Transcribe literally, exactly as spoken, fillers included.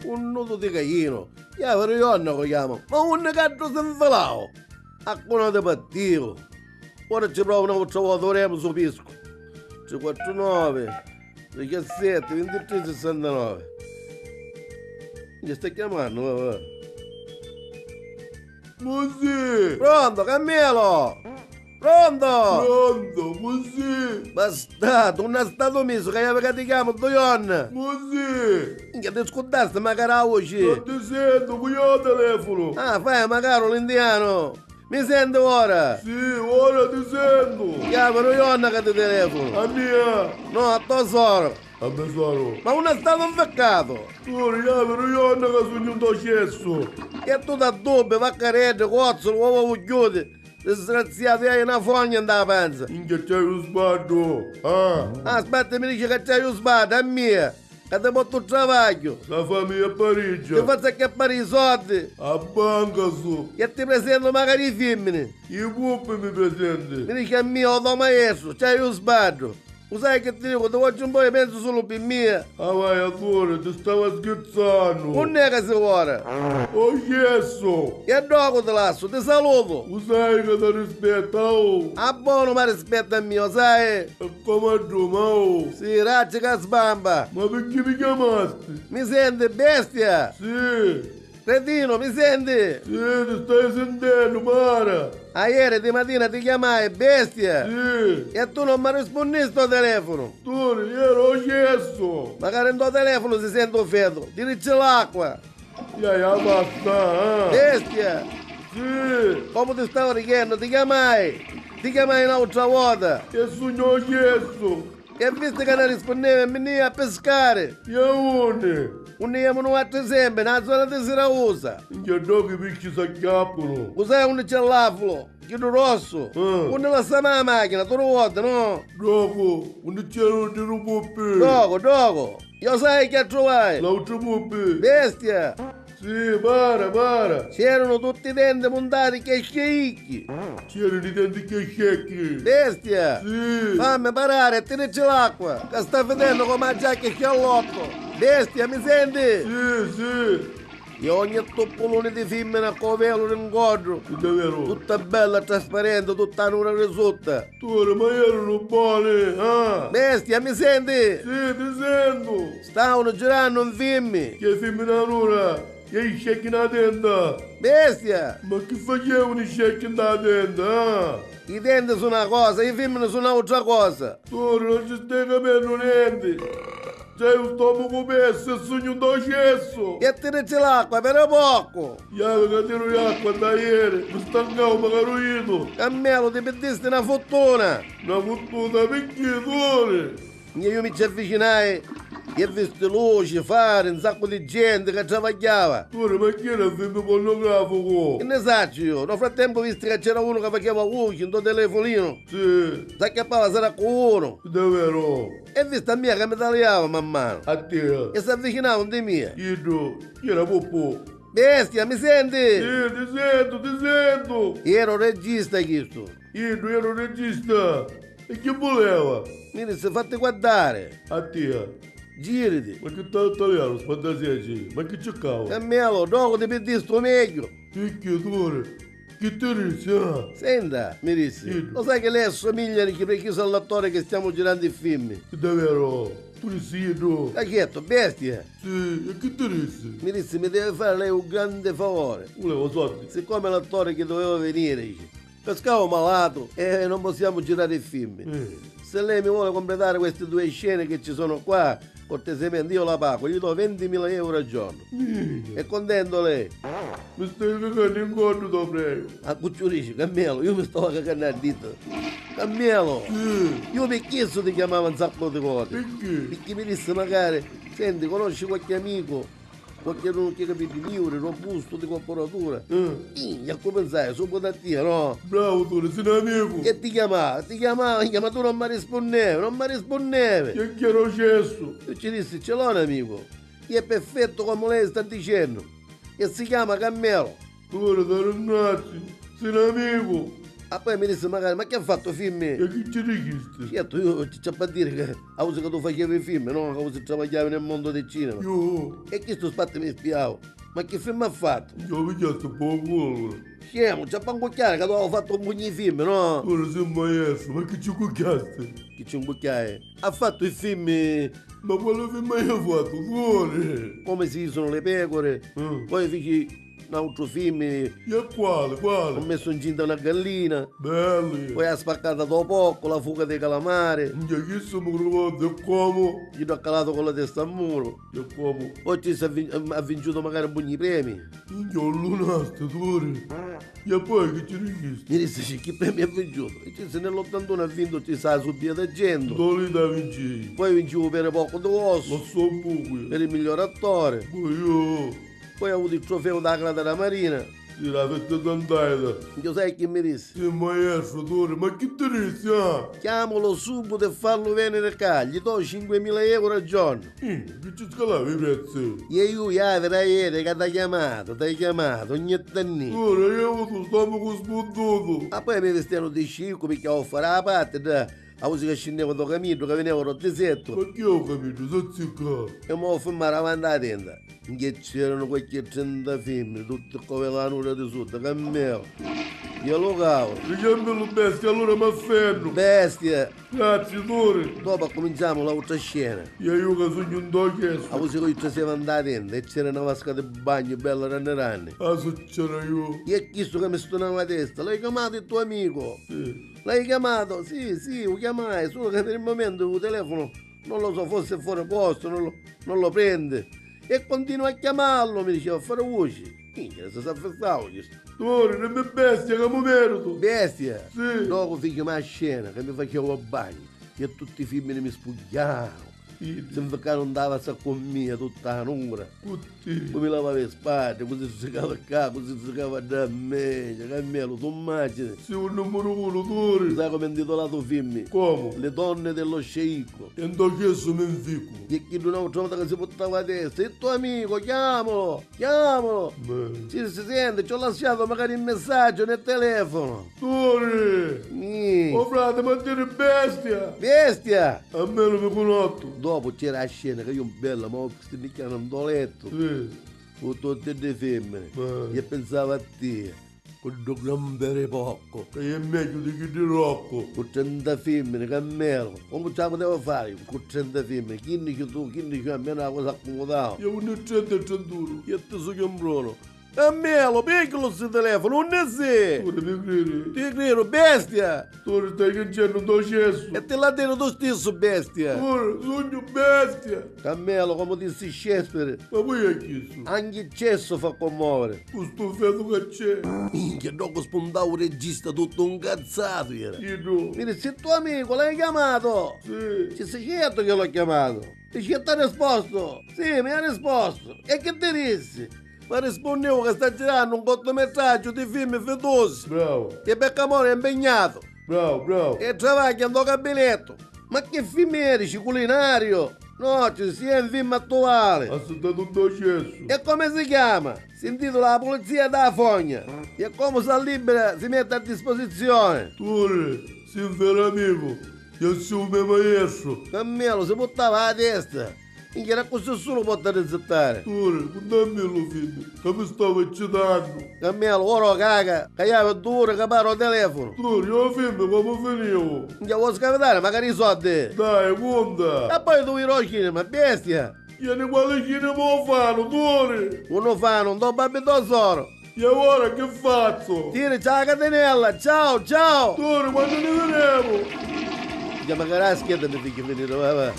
Un nudu di cajinu. Iavi ru jonnacu chiamu. Ma unni ca ddu si nfilau? A cuna ti pattiu? Ora ci provu n'autra vota, oremu su piscu. Tri quattru novi, diciassette, vintitri sessantanove. Chi sta chiamannu, va, va. Cusì! Pronto, Cammelu? Pronto? Pronto, cusì? Bastatu, unni ha statu misu ca iavi ca ti chiamu du jonna? Cusì? Minchia, ti scurdasti macari a vuci? Non ti sentu, cu iò telefonu. Ah, fai macari l'indianu. Mi senti ora? Sì, ora ti sentu. Chiavi ru jonna ca ti telefonu. A mia? No, a to soru. A me soru. Ma unni ha statu nficcatu? Turi, chiavi ru jonna ca sugnu nto cessu. E tu t'addubbi, vaccareddi, cozzulu, uova vugghiuti. Disgraziatu, hai na fogna nta panza. Minchia, c'hai u sbaddu, ah? Ah, aspetta, mi dici ca c'hai u sbaddu, a mia, ca ti portu travagghiu. Sta fammi a Parigi. Ti fazzu acchiappari i soddi. A banca su. E ti presentu macari i fimmini. I puppi mi presenti. Mi dici a mia, o to maestru, c'hai u sbaddu. U sai chi ti dicu, ti vogghiu un po' di pensu sulu pi mia. Ah, vai, allura, ti stava schizzannu. Unn'è ca si ora? O cessu! E ddocu ti lassu, ti salutu. U sai ca t'arrispetta, oh! A bonu m'arrispetta a mia, u sai? E comu adduma, oh! Si, racci ca sbamba! Ma picchì mi chiamasti? Mi senti, bestia? Si! Cretinu, mi senti? Sì, ti staiu sintennu, para! Aieri di matina ti chiamai, bestia! Sì! E tu non m'arrispunnisti ô telefonu! Turi, ieri o cessu! Macari ntô telefonu si senti u fetu, tiricci l'acqua! Ia, ia, basta, eh! Bestia! Sì! Comu ti stava dichennu, ti chiamai! Ti chiamai n'autra vota! E sugnu o cessu! E visti ca non rispunnevi, mi nni ia a piscari. E unni? Unni iemu nuatri sempri, nna zona di Siracusa. Minchia, ddocu i pisci s'acchiappunu. U sai unni c'è l'afulu? Chiddu rossu? Eh. Unni lassami a machina, tu lu voti, no? Ddocu, unni c'eranu ddi ru puppi. Ddocu, ddocu. Iò sai chi attruvai. L'autri puppi. Bestia. Sì, para, para! C'eranu tutti i denti muntati chiscicchi! C'eranu i denti chiscicchi! Bestia! Sì! Fammi parari e tirici l'acqua, ca sta fidennu comu a giacca sciallottu! Bestia, mi senti? Sì, sì! E ogni tuppuluni di fimmina cu velu di ngoddu, tutta bella trasparenti, tutta nura di sutta! Turi, ma eranu boni, ah! Bestia, mi senti? Sì, ti sentu! Stavanu girannu nfimmi! Che fimmina nura! E i scecchi nta tenda! Bestia! Ma chi facevanu i scecchi nta tenda, ah? I denti su na cosa, i fimmini su nautra cosa! Turi, non ci stai capennu nenti! C'hai u stomacu persu e sugnu nto cessu! E tirici l'acqua, per poco! Iavi ca tiru l'acqua da ieri, mi stancau macari u jitu! Cammelu, ti piddisti na futtuna! Na futtuna picchì, Turi? Iu mi ci avvicinai e visti luci, fari, un saccu di genti ca travagghiava. Turi, ma chi era, filmi pornograficu? Chi nni sacciu iu? Nô frattempu visti ca c'era unu ca faceva vuci ntô telefuninu. Sì. S'acchiappava sera cu unu. Daveru? E visti a mia ca mi taliava man manu. A tia? E s'avvicinava di mia. Iddu, chi era, puppu? Bestia, mi senti? Sì, ti sentu, ti sentu! Era u regista chistu. Iddu era u regista. E chi vuleva? Mi dissi, fatti guardari. A tia? Giriti. Ma chi ta-, talianu, spantasia, ma chi circava? Cammelu, ddocu ti piddisti u megghiu. Picchì, Turi? Chi ti dissi, ah? Senta, mi dissi, iddu, lo sai che lei assomiglia di preciso all'attore che stiamo girando il film? È davvero? Tu dissi iddu? Ca certu, bestia! Sì, e chi ti dissi? Mi dissi, mi deve fare lei un grande favore. Vuleva soldi. Siccome l'attore che doveva venire, dice, Pescau malatu e non possiamo girare il film. Eh. Se lei mi vuole completare queste due scene che ci sono qua, cortesemente io la pago, gli do ventimila euro al giorno. Minchia. È contento lei? Mi stai cacannu in coddu, t'o pregu. A cu ci u dici, Cammelu? Io mi stava cacannu a dita. Cammelu! Sì. Io pi chissu ti chiamava un sacco di volte. Picchì? Picchì mi dissi macari, senti, conosci qualche amico? Qualchidunu cu i capiddi niuri, robustu, di corporatura. Eh. Ih, e accuminzai subitu a tia, no? Bravu, Turi, si n'amicu! E ti chiamava, ti chiamava, minchia, ma tu non mi rispunnevi, non mi rispunnevi! E chi era u cessu? Io ci dissi, ce l'ho un amico, e è perfetto come lei sta dicendo, e si chiama Cammelu. Turi, ti ringraziu, si n'amicu! Ah, poi mi dissi magari: "Ma chi ha fattu, filmi?" E chi ci dichisti? Certu, io ci c'appi a diri ca a vusi ca tu facevi filmi, no? Ca vusi travagghiavi nel mondo del cinema. Io? E chistu spatti mi spiau. "Ma chi filmi ha fattu?" Io mi chiasti un poco allora. Scemu, ci appi a ncucchiari ca tu hai fattu un pugnu di filmi, no? Ora si maestro, ma chi ci ncucchiasti? Chi ci ncucchiai? Ha fattu i filmi. Ma quali filmi hai fattu, Turi? Come si usano le pecore. Mm. Poi fici n'autru filmi. E quali, quali? Ho messo incinta una gallina. Belli. Poi ha spaccata do porco, la fuga dei calamari. Minchia, chi si mi ricorda, e comu? Gli do calato con la testa al muro. E comu? Poi ci s'ha vin-, ha vinciuto magari un pugno di premi. Minchia, un lunastru, Turi. E poi chi ci dichisti? Mi dissi: "Chi premi ha vinciuto?" E ci dissi: "Nell'ottantuno ha vinto, ci sta la subia da cento." Doli da vinci? Poi vinciu per poco d'osso. Lo so buco. Per il miglior attore. Poi io. Poi ha avuto il trofeo della Grata della Marina. Sì, la fetta tantaita. Lo sai chi mi dissi? Sì, maestro, Turi, ma chi ti dissi, ah? Chiamalo subito e fallo venire qua, gli do cinquemila euro al giorno. Eh, chi ci scalavi i prezzi? E io, ieri, ieri, ca t'ha chiamato, t'ha chiamato, ogni tanni. Ora, io ho avuto stomaco sbuntuto. Ma poi mi vestiano di scicco, perché ho fare la parte, da, a musica scendeva do camiddu, che veniva do deserto. Ma chi è un camiddu? Sta zicca. E mo fermare avanti la tenda. Che c'erano qualche trenta femmine, tutte come la nuda di sotto, che meo. Io lo cavo. Dicemmi lu bestia, allora m'afferro. Bestia. Grazie, Turi. Dopo accuminciamo l'altra scena. E io che sogno un docesso. A musica io traseva andata dentro e c'era una vasca di bagno bella ranne ranne. Ah, succera io. E chisto che mi stunava la testa, l'hai chiamato il tuo amico? Sì. L'hai chiamato? Sì, sì, lo chiamai, solo che per il momento il telefono, non lo so, forse è fuori posto, non lo, non lo prende. E continua a chiamarlo, mi diceva, a fare voce. Minchia, se s'affissava chisto. Turi, dimmi bestia che mi merito. Bestia? Sì. Dopo fici una scena che mi facevo il bagno e tutti i femmini mi spugghiavano. Sì. Si inficavano nta vasca cu mia tutta la nura. Cu ti? Poi mi lavava le spalle, così si striccava qua, così si striccava da me, che mia lo tu immagini. Sì, un numero uno, Turi. Sai come è intitolato il film? Come? Le donne dello sceicco. E in docesso mi infico. E chi un'altra volta che si portava a testa, il tuo amico, chiamalo! Chiamalo! Beh. Ci si sente, ci ho lasciato magari il messaggio nel telefono. Turi! Nì. Oh frate, ma ti bestia! Bestia! A me non mi conosco. Dopo c'era la scena che io bella, ma stinnicchiando in letto. Sì. Con tutte le femmine. Beh. E pensavo a te. Cu ddu gran bere porco. Ca è megghiu di chiddi Rocco. Cu trenta femmini, ca mero. Comu ci la puteva fari cu trenta femmini? Quindici tu, quindici a me, na cosa accumudava. Io unni trenta e trentunu. Io ti su chiombrunu. E melo, picchilu sti telefoni, unni si? Pure ti criri. Ti criru, bestia! Turi, stai chincennu ntô cessu. E ti la diri tu stissu, bestia! Turi, sugnu bestia! Ca melo, comu dissi Shakespeare. Ma poi è chistu? Anche il cesso fa commuovere. Cu stu fetu ca c'è. Minchia, dopu spuntau u regista tuttu ncazzatu era. Iddu. Mi dissi: "Il tuo amico, l'hai chiamato?" Sì. Ci dissi: "Certo che l'ho chiamato." Dici: "E t'ha risposto?" "Sì, mi ha risposto." "E che ti dissi?" "Ma rispunniu ca sta girannu un cortometraggio di film fitusi." Bravo. "Che Beccamore è impegnato." Bravo, bravo. "E travagghia ntô gabinettu." "Ma che film è, dici, culinario?" "No, ci sia un film attuale." "Assettatu ntô cessu." "E come si chiama?" "Si intitola La polizia dâ fogna." "E comu s'allibera si metti a disposizione." "Turi, si un veru amicu, io si un me maestru." Cammielu si puttava la testa. Minchia, era così sulu potta rizittari. "Turi, cuntami lu film, ca mi stava eccitannu." Cammielu, ora caca, ca iavi ddu uri ca parra o telefono. "Turi, o film comu finiu?" "Minchia, vuoi scavidari magari i soddi?" "Dai, cunta." "E poi tu iri o cinema, bestia." "Ieni quali cinema o fanu, Turi?" "Unu fanu, ntô babbi dô soru." "E ora chi fazzu?" "Tiri, ciao catinella, ciao, ciao." "Turi, quannu ni videmu?" "Già, magari a scheda mi figghi finire, va, va."